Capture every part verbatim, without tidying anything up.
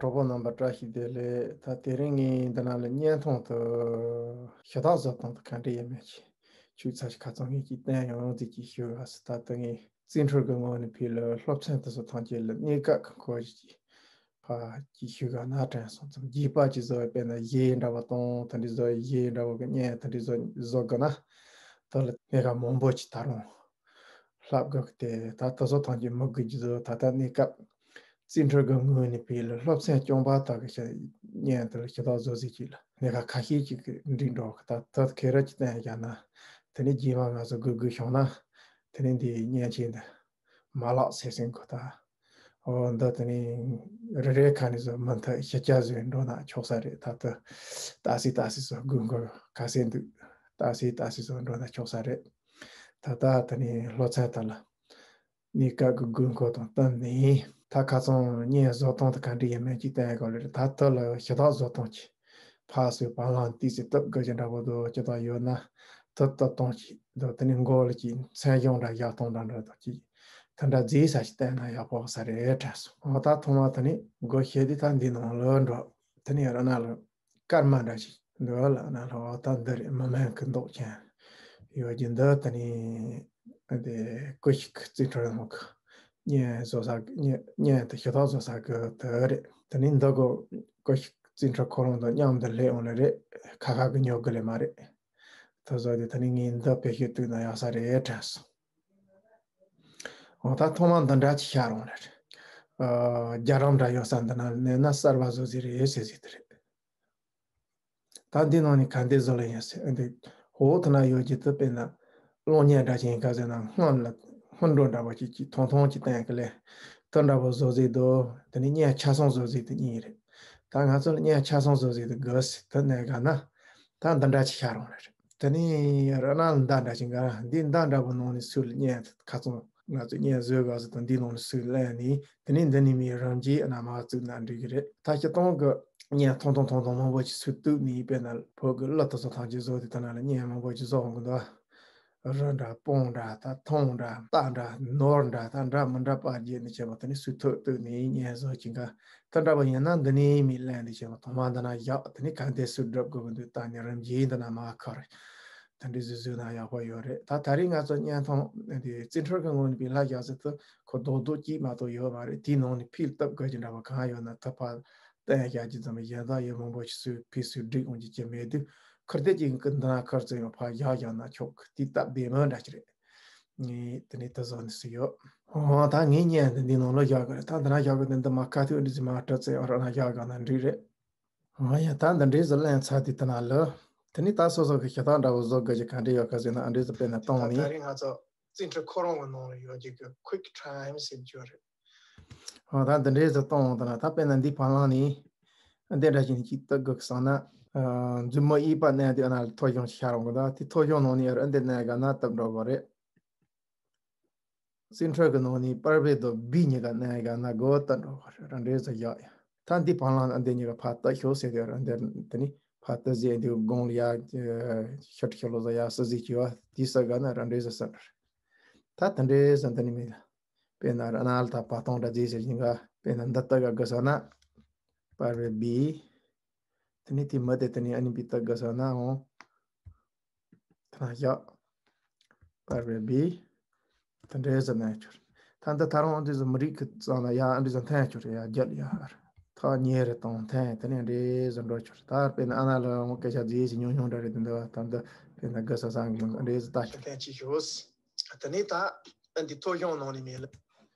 གྲོགས་པོ་རྣམ་པ་བཀྲ་ཤིས་བདེ་ལེགས། ད་དེ་རིང་ངས་འདི་ནང་ལ་བརྙན་ཐུང་དུ་ཞུ་དག་བཟོ་སྟངས་དེ་ག་འདྲ་ཡིན་མིན་ཅིག་ཆུ་ཚོད་ཁ་ཚང་ངས་ཅིག་བསྟན་ཡོང་ཟིག་ཅིག་ཞུ་བ་སི། ད་ལྟ་ངས་རྩིས་འཕྲུལ་གྱི་ངོས་ནས་ཕུལ་ལ་སློབ་ཚན་དེ་ཚོ་ཐམས་ཅད་ལ་གནས་སྐབས་ཀྱི་སྐོར་ཞིག་ཅིག་ཕ་ཅིག་ཞུ་ག་ན་དྲན་སོང་ཙམ། རྒྱས་པ་ཅིག་བཟོ་བའི་དཔེར་ན་གཞས་འདྲ་བོ་དང་དེ་འདྲ་བཟོ་གཞས་འདྲ་བོ་གི་བརྙན་དེ་འདྲ་བཟོ་བཟོ་དགོས་ན་དེ་ལ་གནས་སྐབས་མང་པོ་ཅིག་ད་རུང་ལྷབ་དགོས་ཀྱི། དེ་ད་དེ་ཚོ་ཐམས་ཅད་མི་དགོས་ཀྱི་བཟོ། ད་ལྟ་གནས་སྐབས་རྩིས་འཕྲུལ་གྱི་ངོས་ནས་ཕུལ་ལ་སློབ་ཚན་སྐྱོང་བ་དག་གི་བཤད་བརྙན་དེ་ལ་ཞུ་དག་བཟོ་ཟིག་ཅིག་ལ་གནས་སྐབས་ཁ་ཤས་ཅིག་གི་འགྲིག་འགྲོ་གི། ད་ད་ཁེ་ར་ཅིག་བསྟན་བཞག་ན་དེ་ནས་རྗེས་མ་ང་ཚོ་དགོས་དགོས་བྱུང་ན་དེ་ནས་འདི་བརྙན་ཆེན་འདི་མ་ལག་སེ་སེང་གོ། ད་ཨོ་འདི་དེ་ནས་རེ་རེ་ཁ་ནས་བཟོ་མི་མཐའ་ཤི་ཆ་བཟོས་འགྲོ་ན་ཆོག་ས་རེད། ད་ད་ཏ་སི་ཏ་སི་བཟོ་དགོས་མཁོ་ག་ཚད་འདུག་ཏ་སི་ཏ་སི་བཟོ་འགྲོ་ན་ཆོག་ས་རེད། ད་ད་དེ་ནས་སློབ་ཚན་དག་ལ་གནས་སྐབས་ཀྱི་དགོས་མཁོ་དང་བསྟུན་ནས་ད་ཁ་སང་བརྙན་བཟོ་སྟངས་དེ་ག་འདྲ་ཡིན་མིན་ཅིག་བསྟན་གོ་ལེ། ད་དེ་ལ་ཞུ་དག་བཟོ་སྟངས་ཀྱི་ཕར་ཚུར་བར་ལམ་ཏོག་ཙམ་གཏུབ་དགོས་ཀྱི་འདྲ་པོ་འདུག་ཅི་ལྟར་ཡོད་ན་དེ་གཏུབ་སྟངས་ཀྱི་འདུག་དེ་ནས་མགོ་ལ་ཅིག་མཚན་བྱང་འདྲ་བཞག་སྟངས་འདྲ་འདྲ་དང་ཅིག་དེ་འདྲ་མཛེས་ས་ཞིག་བསྟན་ན་ཡག་པོ་ས་རེད་དྲན་སོང་། འོ་ད་ཐོག་མ་དེ་ནས་སྒོ་ཕྱེ་དུས་ད་འདི་ནང་ལ་འགྲོ། དེ་ནས་ར་ན་ལ་སྐར་མ་འདྲ་ཞིག་འདུག་ལ་ན་ལ། འོ་ད་འདི་རེད། མི་མེད་ཀྱི་མདོག་ཅན་ཡོད་ཀྱི་འདི། དེ་ནས་དེ་ཀུ་ཤུ་གི་རྩིས་འཕྲུལ་ནང་གི་བརྙན་བཟོ་ས་གི་བརྙན་བརྙན་དེ་ཞུ་དག་བཟོ་ས་གི་དེ་རེད། དེ་ནས་འདི་གོ་ཀུ་ཤུ་གི་རྩིས་འཕྲུལ་ཁོ་རང་དང་མཉམ་དུ་སླེབས་འོང་ལེ་རེད། ཁ་ཁ་གི་ཉོ་གི་ལེ་མ་རེད། དེ་བཟོ་དེ་དེ་ནས་ངས་འདི་བེད་སྤྱོད་བཏུག་ན་ཡག་ས་རེད་དྲན་སོང་། འོ་ད་ཐོག་མ་འདི་འདྲ་ཅིག་ཤར་འོང་ལེ་རེད། ཨ་རྒྱ་རམ་འདྲ་ཡོད་ས་འདི་ན་ནས་ན་གསར་པ་བཟོ་ཟིག་རེད་ཟེར་ཟིག་དེ་རེད། ད་འདི་ནང་ནས་ག་འདི་བཟོ་ལ་ཡིན་ཟེར། འདི་འོག་ཐུག་ན་ཡོད་ཀྱི་དེ་དཔེར་ན་གློག་བརྙན་འདྲ་ཅན་ག་ཟེར་ན་སྔོན་ལ་སྔོན་འགྲོ་འདྲ་པོ་ཅིག་ཅིག་ཐུང་ཐུང་ཅིག་བསྟན་གི་ལེ། དེ་འདྲ་པོ་བཟོ་ཟིག་འདུག་དེ་ནས་བརྙན་ཆ་ཚང་བཟོ་ཟིག་དེ་གཉིས་རེད། ད་ང་ཚོ་ལ་བརྙན་ཆ་ཚང་བཟོ་ཟིག་དེ་དགོས་ཟེར་དེ་ནས་ག་ན་ད་འདི་འདྲ་ཅིག་ཤར་འོང་ལེ་རེད། དེ་ནས་ར་ན་ལ་མདའ་འདྲ་ཅིག་ག་འདི་མདའ་འདྲ་པོ་ནང་ནས་སུ་ལ་བརྙན་ཁ་ཚང་ང་ཚོས་བརྙན་བཟོས་དགོས་ཟེར་དང་འདི་ནང་ནས་སུ་ལེན་ནས་དེ་ནས་འདི་ནས་མི་རང་རྒྱས་རྣམ་པ་བཙུགས་ན་འགྲིག་གི་རེད། ད་སྤྱིར་བཏང་གི་བརྙན་ཐུང་ཐུང་ཐུང་ཐུང་མང་པོ་ཞིག་སུ་བཏུག་ནས་དཔེར་ན་བོད་ཀྱི་གླུ་དེ་ཚོ་ཐམས་ཅད་བཟོ་དེ་དེ་ན་ལ་བརྙན་མང་པོ་ཞིག་བཟོ་འོང་གི་འདུག་རི་འདྲ་སྤང་འདྲ་ད་ཐང་འདྲ་རྟ་འདྲ་ནོར་འདྲ་ད་འདྲ་མི་འདྲ་པར་རྒྱས་ནས་བྱས་པ་དེ་ནས་སུ་ཐུག་བཏུག་ནས་བརྙན་བཟོ་ཅིག་ག་དེ་འདྲ་བ་ཡིན་ན་འདི་ནས་མི་ལེན་དེ་བྱས་པ་ཐོག་མ་འདི་ན་བཞག་དེ་ནས་ག་འདི་སུ་སྒྲུབ་དགོས་ཀྱི་འདུག་ད་ནི་རིམ་གྱིས་འདི་ན་མ་ཁར། དེ་འདྲའི་བཟོས་བཟོས་ན་ཡག་པོ་ཡོད་རེད། ད་ད་རེས་ང་ཚོ་བརྙན་ཐུང་འདི་རྩིས་འཕྲུལ་གྱི་ངོས་ནས་པའི་ལྷ་རྒྱག་ཟེར་དུ་ཁོ་རྡོག་རྡོག་གཅིག་མ་གཏོགས་ཡོད་མ་རེད། དེའི་ནང་ནས་ཕིལ་བཏབ་དགོས་ཀྱི་འདྲ་བ་གང་ཡོད་ན་ད་ཕར་བསྟན་བཞག་ཀྱི་ཙམ་གཞན་དག་ཡོད་མང་པོ་ཞིག་སུས་ཕིལ་སུས་སྒྲིག་འོང་ཀྱི་ཅི་མེད་དུས་ཁུར་དེ་ཅིག་གི་འདི་ན་ཁུར་ཙམ་ཡང་ཕར་བཞག་བཞག་ན་ཆོག་གི། དེ་སྟབས་བདེ་མོ་འདྲ་ཅིག་རེད། ངས་དེ་ནས་དེ་བཟོ་ནས་སུ་ཡོད། འོ་ད་ངས་བརྙན་འདི་འདི་ནང་ལ་བཞག་གི་རེད། ད་འདི་ན་བཞག་གི་འདི་འདི་མ་ཁ་ཐུག་འདི་ཟི་མ་སྤྲད་ཙམ་ཡང་ར་ན་བཞག་གི་ན་འགྲིག་རེད། ཨ་ཡ་ད་འདི་འདྲའི་བཟོ་ལེན་ཚར་དུས་དེ་ན་ལ། དེ་ནི་ད་སོ་སོ་གི་ཞེ་དྲག་འདྲ་བོ་བཟོ་དགོས་ཀྱི་ག་འདྲ་ཡོད་ག་ཟེར་ན་ཨ་འདྲའི་བཟོ་དཔེར་ན་གཏོང་ད་ནི། ད་རེས་ང་ཚོ་རྩིས་འཕྲུལ་ཁོ་རང་གི་ནང་ལ་ཡོད་ཀྱི་གི་quick time་ཟེར་རྒྱུ་རེད། ཨ་ད་འདི་འདྲའི་བཟོ་གཏོང་འོང་ད་ན་ད་དཔེར་ན་འདི་བར་ལམ་ནི། ཨ་འདི་འདྲ་ཞིག་ནི་ཅིག་བཏབ་དགོས་ཀྱི་བསམ་ན། ཨ་མཛུབ་མོ་གཡས་པ་མནན་དུས་ཨ་ན་ལ་ཐོ་གཞུང་ཤར་འོང་གི་འདུག་དེ་ཐོ་གཞུང་ནང་ནི་ཨ་འདི་མནན་ག་ན་བཏབ་འགྲོ་དགོས་རེད། རྩིས་འཕྲུལ་གྱི་ནང་ནས་པར་བེ་དང་བི་གཉིས་ཀ་མནན་ཡ་ན་སྒོ་ལྟ་འགྲོ་གི་རེད། རང་འདྲའི་བཟོ་བཞག་ཡ། ད་འདི་བར་ལམ་ཨ་འདི་གཉིས་ཀ་ཕར་ལྟ་ཤོག་ཟེར་དེ་རང་འདི་དེ་ནི་ཕར་ལྟ་ཟེར་འདི་དགོང་ལ་ཡ་ཤར་ཤར་ལོ་ཟ་ཡ་ས་ཟིག་ཅི་བ་དེ་ས་ག་ན་རང་འདྲའི་བཟོ་ས་འགྲོ་རེད། ད་དེ་འདྲའི་བཟོ་འདི་ནི་མིན་ལ། དཔེར་ན་ར་ན་ལ་ད་བར་སྟོང་འདྲ་ཟིག་ཟེར་བཞིན་ག་དཔེར་ན་འདི་ལྟ་ག་དགོས་ས་ན། པར་བེ་བི། དེ་ནི་དེ་མི་དེ་དེ་ནི་ཨ་ནི་བི་ལྟ་དགོས་ས་ན་འོང་། ཐང་ཡག་པར་བེ་བི། དེ་འདྲའི་ཟེར་ན་ཡག་ཆུར། ད་འདི་ཐ་རུང་འདི་ཟེར་མི་རིགས་ཀྱི་གཙང་ན་ཡག་འདི་ཟེར་ཐང་ཡག་ཆུར་ཡག་རྒྱལ་ཡག་ཧར། ཐག་ཉེ་རེ་དང་ཐང་དེ་ནས་འདྲའི་ཟེར་འགྲོ་ཆུར། ད་དཔེར་ན་ཨ་ན་ལ་འོང་སྐད་ཆ་རྫིས་ཤིག་ཉུང་ཉུང་འདྲ་རེ་དེ་འདི་བ་ད་འདི་དཔེར་ན་དགའ་ས་སང་གི་འདྲའི་ཟེར་ལྟ་ཆུར། ཐང་ཆི་ཞོས། དེ་ནས་ད་འདི་ཐོ་གཞུང་ནང་ནས་མེད་ལ།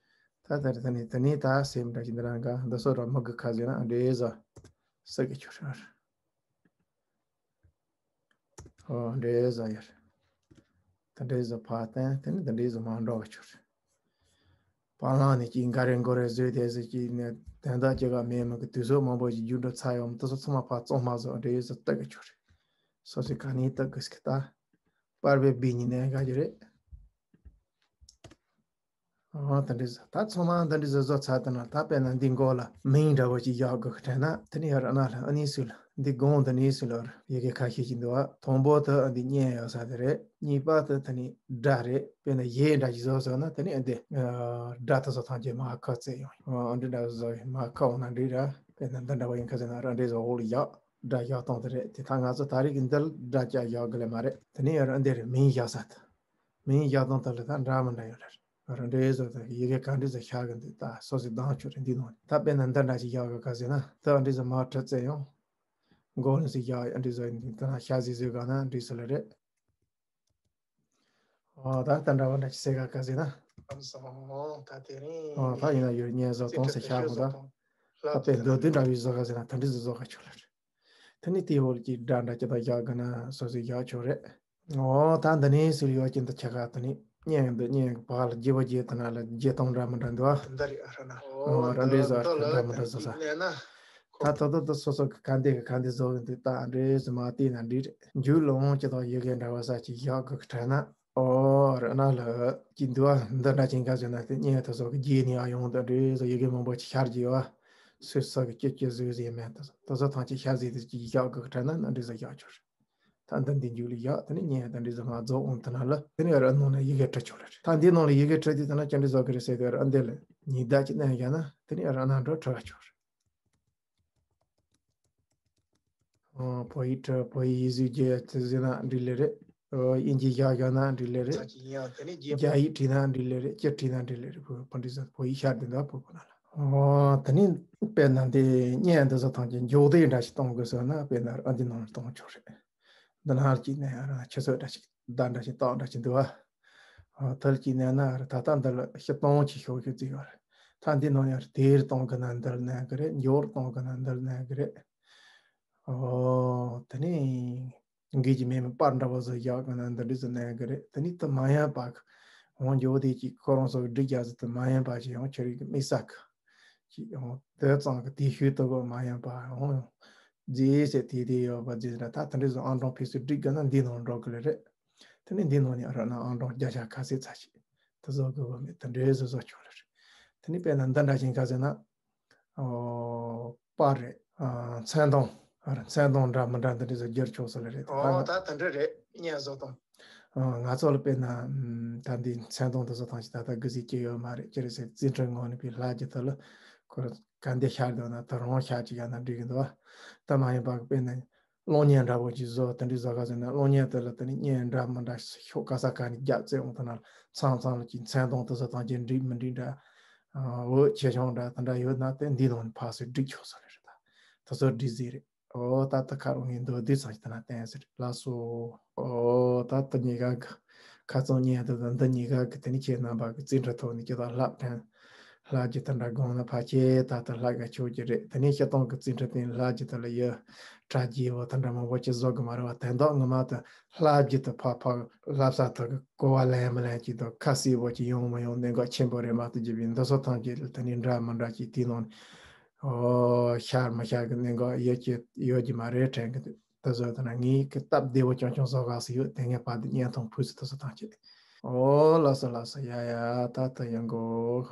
ད་ད་རེ་དེ་ནས་དེ་ནས་ད་སེམས་འདྲ་ཞིག་འདི་རང་ག་འདི་སོ་ར་མི་དགའ་ཁ་ཟེར་ན་འདྲའི་ཟེར་ས་གི་ཆུར་ཧར། ཨོ་འདྲའི་བཟོ་ཡར། དེ་འདྲའི་བཟོ་ཕར་བསྟན་དེ་ནི་དེ་འདྲའི་བཟོ་མ་འགྲོ་བ་ཆུར། བར་ལམ་ནས་ཀྱི་འགའ་རེ་འགོ་རེ་བཟོས་དེ་ཟེར་གྱི་ནས་དན་རྟགས་ཅི་ག་མེད་མི་གི་དུས་ཚོད་མང་པོ་ཞིག་རྒྱུན་འགྲོ་ཚར་ཡོང་དུས་ཚོད་ཚང་མ་ཕར་བཙོང་མ་བཟོ་འདྲའི་བཟོ་ལྟ་གི་ཆུར། སོ་སོའི་ག་ནས་ལྟ་གི་སྐི་ལྟ། པར་བའི་བི་ཉིན་ནས་ག་གི་རེད། ཨོ་ད་འདྲི་ཟེར། ད་ཚང་མ་ད་འདྲི་ཟེར་བཟོ་ཚར་དུས་ན་ད་དཔེར་ན་འདི་མགོ་ལ་མིང་འདྲ་བོ་ཅིག་བཞག་དགོས་ཀྱི་དྲན་ན་དེ་ནི་ཡར་ཨ་ན་ལ་ཨ་ནི་སུ་ལ་ འདི་སྒང་འདི་ནས་སུ་ལོར་ཡི་གེ་ཁ་ཤས་ཅིག་འདུག་བ། དང་པོ་དེ་འདི་སྙན་ཡོད་ས་དེ་རེད། གཉིས་པ་དེ་དེ་ནི་སྒྲ་རེད། དཔེར་ན་ཡི་འདྲ་ཞིག་བཟོ་སོང་ན་དེ་ནི་འདི་སྒྲ་དེ་ཚོ་ཐམས་ཅད་མར་ཁ་བརྩེགས་ཡོང་། ཨ་འདི་འདྲ་བཟོ་མར་ཁ་འོང་ན་འགྲིག་ར། དཔེར་ན་འདི་འདྲ་བ་ཡིན་ཁ་ཟེར་ན་ར་འདྲེ་བཟོ་འོག་ལ་བཞག་སྒྲ་བཞག་སྟངས་དེ་རེད། དེ་ད་ང་ཚོ་ད་རེས་ཀྱི་འདི་ལ་སྒྲ་བཅའ་བཞག་གི་ལས་མ་རེད། དེ་ནི་ཡང་ར་འདི་རེད། མིང་བཞག་ས་དེ། མིང་བཞག་སྟངས་དེ་ལ་ད་འདྲ་མི་འདྲ་ཡོད་རེད། རང་འདྲའི་བཟོ་དང་ཡི་གེ་ག་འདྲ་བཟོ་ཤར་གི་འདུག་ད་སོ་སོས་གདམ་ཆོག་རེད། འདི་ནང་ད་དཔེར་ན་འདི་འདྲ་ཞིག་བཞག་གི་ག་ཟེར་ན་ད་འདྲ་བཟོ་མར་ཁྲ་བརྩེགས་ཡོང་། མགོ་ནས་ཞིག་བཞག་འདྲ་བཟོ་འདི་ད་ཤར་ཟིག་བཟོས་ག་ན་འདྲ་ཟེར་ལ་རེད། ཨོ་ད་ད་འདྲ་བ་འདྲ་ཞིག་ཟེར་ག་ག་ཟེར་ན། ཨོ་ད་དེ་རིང་ཨོ་ད་ཡིན་ན་ཡོད་སྙན་བཟོ་སྟངས་ཟེར་ཤར་གི་འདུག་ད་དཔེ་མདོར་བསྡུས་འདྲ་བའི་བཟོ་ག་ཟེར་ན་ད་འདྲ་བཟོ་བཟོ་ག་ཆོག་ལ་རེད། དེ་ནས་དེའི་འོག་གི་སྒྲ་འདྲ་ཅི་ད་བཞག་གི་ན་སོ་སོས་བཞག་ཆོག་རེད། ཨོ་ད་འདི་ནས་ཟེར་ཡོད་ཀྱི་འདི་ཆ་ག་དེ་ནས་སྙན་འདི་སྙན་གྱི་བར་ལ་རྒྱས་པ་རྒྱས་དེ་ན་ལ་རྒྱས་སྟངས་འདྲ་མི་འདྲ་འདུག་ཨ། འདི་རེད་ཨ་ཧྲ་ན། ཨོ་ར་འདྲའི་བཟོ་ཨ་ཧྲ་འདྲ་མི་འདྲ་བཟོ་ས། ད་ད་ད་ད་སོ་སོ་གི་ག་འདི་གི་ག་འདི་བཟོ་གི་འདི་ད་འདྲའི་བཟོ་མ་བལྟས་ན་འགྲིག་རེད། མཇུག་ལ་འོང་ཅི་དང་ཡི་གེ་འདྲ་བ་ས་ཅིག་བཞག་གི་གི་དྲན་ན། ཨོ་ར་ན་ལ་ཅི་འདུག་ཨ། འདི་འདྲ་ཅིག་ག་བཟོས་ན་དེ་སྙན་དེ་བཟོ་གི་རྒྱས་ནས་ཨ་ཡོང་འདི་འདྲའི་བཟོ་ཡི་གེ་མང་པོ་ཅིག་ཤར་གྱི་ཡོད་ཨ། སུས་སུ་གི་ཅི་ཅི་བཟོས་ཟིན་མེད་དེ་ཚོ་དེ་ཚོ་ཐམས་ཅད་ཤར་ཟིན་དེ་ཅིག་བཞག་གི་གི་དྲན་ན་འདི་འདྲའི་བཟོ་བཞག་ཆོག་རེད། ད་འདི་འདི་མཇུག་ལ་བཞག་དེ་ནས་སྙན་དེ་འདྲའི་བཟོ་མ་རྫོགས་འོང་དེ་ན་ལ་དེ་ནས་ར་ནང་ན་ཡི་གེ་བྲི་ཆོག་རེད། ད་འདི་ནང་ལ་ཡི་གེ་བྲི་དུས་དེ་ན་ཅི་འདྲའི་བཟོ་གི་རེད་ཟེར་དུས་ར་འདི་ལ་ཉི་ཟླ་ཅིག་བསྣན་བཞག་ན་དེ་ནས་ར་ན་འགྲོ་བྲི་བ་ཆོག་རེད། ཨོ་བོད་ཡིག་བྲི་བོད་ཡིག་ཡིག་གཟུགས་རྒྱས་དེ་ཟེར་ན་འགྲིག་ལེ་རེད། ཨོ་དབྱིན་ཇི་བཞག་བཞག་ན་འགྲིག་ལེ་རེད། རྒྱ་ཡིག་བྲིས་ན་འགྲིག་ལེ་རེད། སྤྱིར་བྲིས་ན་འགྲིག་ལེ་རེད། བོད་བོད་འགྲིག་ས་བོད་ཡིག་ཤར་དེ་འདུག་བོད་པོ་ན་ལ། ཨོ་དེ་ནི་དཔེར་ན་འདི་སྙན་འདི་ཚོ་ཐམས་ཅད་མགྱོགས་དེ་འདྲ་ཞིག་གཏོང་དགོས་ཟེར་ན་དཔེར་ན་ཨ་འདི་ནང་ལ་གཏོང་ཆོག་རེད། འདི་ནང་ལ་ཅིག་ནས་ཡང་རང་ཆུ་ཚོད་འདྲ་ཞིག་བརྡ་འདྲ་ཞིག་རྟགས་འདྲ་ཞིག་འདུག་བ། ཨོ་དེ་ལ་ཅིག་ནས་ན་ར་ད་ལྟ་འདི་ལ་ཤི་གཏོང་ཅིག་ཤོག་ཤོག་བརྩི་ཡོད་རེད། ད་འདི་ནང་ཡང་ར་དེར་གཏོང་གི་ན་འདི་ལ་ནས་གི་རེད། མགྱོགས་གཏོང་གི་ན་འདི་ལ་ནས་གི་རེད། ཨོ་དེ་ནས་འགུལ་གྱི་མེད་མི་པར་འདྲ་བོ་ཟིག་བཞག་གི་ན་འདི་འདྲ་ཟིག་ནས་གི་རེད། དེ་ནས་དེ་མ་ཡན་པ་གི་འོང་འགྱོ་དེ་ཅིག་ཁོ་རང་ཚོ་གི་སྒྲིག་རྒྱག་ཟིག་དེ་མ་ཡན་པ་ཞིག་ཡང་ཁྱེད་རིགས་ཀྱི་དམིགས་བསལ་གི་ཅིག་ཡང་དེ་ཙང་གི་དེ་ཤུལ་དུ་གོ་མ་ཡན་པ་ཡང་རྫས་ཟེར་དེ་དེ་ཡོད་པ་རྫས་ཟེར་ད་དེ་འདྲ་ཟིག་ཨང་གྲངས་ཕུལ་སུ་སྒྲིག་དགོས་ན་འདི་ནང་འགྲོ་གི་ལེ་རེད། དེ་ནས་འདི་ནང་ནས་ར་ན་ཨང་གྲངས་བརྒྱ་ཆ་ཁ་ཤས་ཙམ་ཞིག་དེ་བཟོ་དགོས་པ་མེད། དེ་འདྲའི་བཟོ་བཟོ་ཆོག་ལེ་རེད། དེ་ནས་དཔེར་ན་འདི་འདྲ་ཞིག་ག་ཟེར་ན། ཨོ། པར་རེད། ཨ། མཚན་དོན། ཨ། མཚན་དོན་འདྲ་མི་འདྲ་འདི་འདྲ་ཟེར་བསྒྱུར་ཆོག་ས་ལ་རེད། ཨོ་ད་ད་འདྲ་རེད། སྙན་བཟོ་དང་། ཨ། ང་ཚོ་ལ་དཔེར་ན། ཨམ། ད་འདི་མཚན་དོན་དེ་ཚོ་ཐམས་ཅད་ད་ལྟ་གི་ཟིག་སྐྱེ་ཡོད་མ་རེད། ཅི་རེད་ཟེར་རྩིས་འཕྲུལ་ངང་ནས་པའི་ལྷ་གི་དེ་ལ་ཁོ་ག་འདི་ཤར་འདུག་ན་ད་རང་ཤར་ཅིག་ཡང་ན་འགྲིག་གི་འདུག་བ། ད་མ་ཡིན་པ་གི་དཔེར་ན། གློག་བརྙན་འདྲ་བོ་ཅིག་བཟོ་དེ་འདྲའི་བཟོ་ག་ཟེར་ན་གློག་བརྙན་དེ་ལ་དེ་ནི་བརྙན་འདྲ་མི་འདྲ་ཤོག་ག་ས་ག་ནས་རྒྱ་བཙལ་འོང་དེ་ན་མཚམས་མཚམས་ལ་ཅིག་མཚན་དོན་དེ་ཚོ་ཐམས་ཅད་འགྲིག་མི་འགྲིག་འདྲ། འོད་ཆེ་ཆུང་འདྲ་དེ་འདྲ་ཡོད་ན་དེ་འདི་ནང་ནས་ཕར་ཚུར་སྒྲིག་ཆོག་ས་རེད། ད་དེ་ཚོ་སྒྲིག་རྫས་རེད། ཨོ་ད་ལྟ་ཁ་རོག་ངས་མདོར་བསྡུས་ཙམ་ཞིག་དེ་ན་བསྟན་ཟེར་ལགས་སོ། ཨོ་ད་ལྟ་གཉིས་ཀ་གི་ཁ་རྩང་བརྙན་དེ་དང་འདི་གཉིས་ཀ་གི་དེ་ནི་ཁྱེད་རྣམ་པ་གི་རྩིས་འཕྲུལ་ཐོག་ནས་ཁྱེད་དང་ལྷག་དྲན། ལྷ་རྒྱུད་དེ་འདྲ་དགོངས་ན་ཕལ་ཆེར་ད་ལྟ་ལྷག་ག་ཆོག་གི་རེད། དེ་ནས་སྤྱིར་བཏང་གི་རྩིས་འཕྲུལ་སྟེང་ལྷ་རྒྱུད་དེ་ལ་ཡི་གྲ་རྒྱས་པོ་དེ་འདྲ་མང་པོ་ཅིག་བཟོ་གི་མ་རེད་བ། དོན་དག་ངོ་མ་དེ་ལྷ་རྒྱུད་དེ་ཕར་ཕར་བསླབ་ས་དེ་གི་གོ་བ་ལེན་མི་ལེན་ཅིག་དང་ཁ་གསལ་པོ་ཅིག་ཡོང་མི་ཡོང་གནད་འགག་ཆེན་པོ་རེད་མ་གཏོགས་རྒྱུད་པའི་འདི་ཚོ་ཐམས་ཅད་ལ་དེ་ནས་འདྲ་མི་འདྲ་ཅིག་དེའི་ནང་ནས་ཨོ་ཤར་མི་ཤར་གི་གནད་འགག་ཡོད་ཀྱི་ཡོད་ཀྱི་མ་རེད་དྲན་གི་འདུག་དེ་ཚོ་དེ་ན་ངས་གི་སྟབས་བདེ་བོ་རྐྱང་རྐྱང་བཟོ་ག་སུ་ཡོད་དེ་ངས་ཕར་དེ་བརྙན་ཐུང་ཕུལ་སུ་དེ་ཚོ་ཐམས་ཅད་ཨོ་ལགས་སོ་ལགས་སོ་ཡ་ཡ་ད་ད་ཡོང་གོ།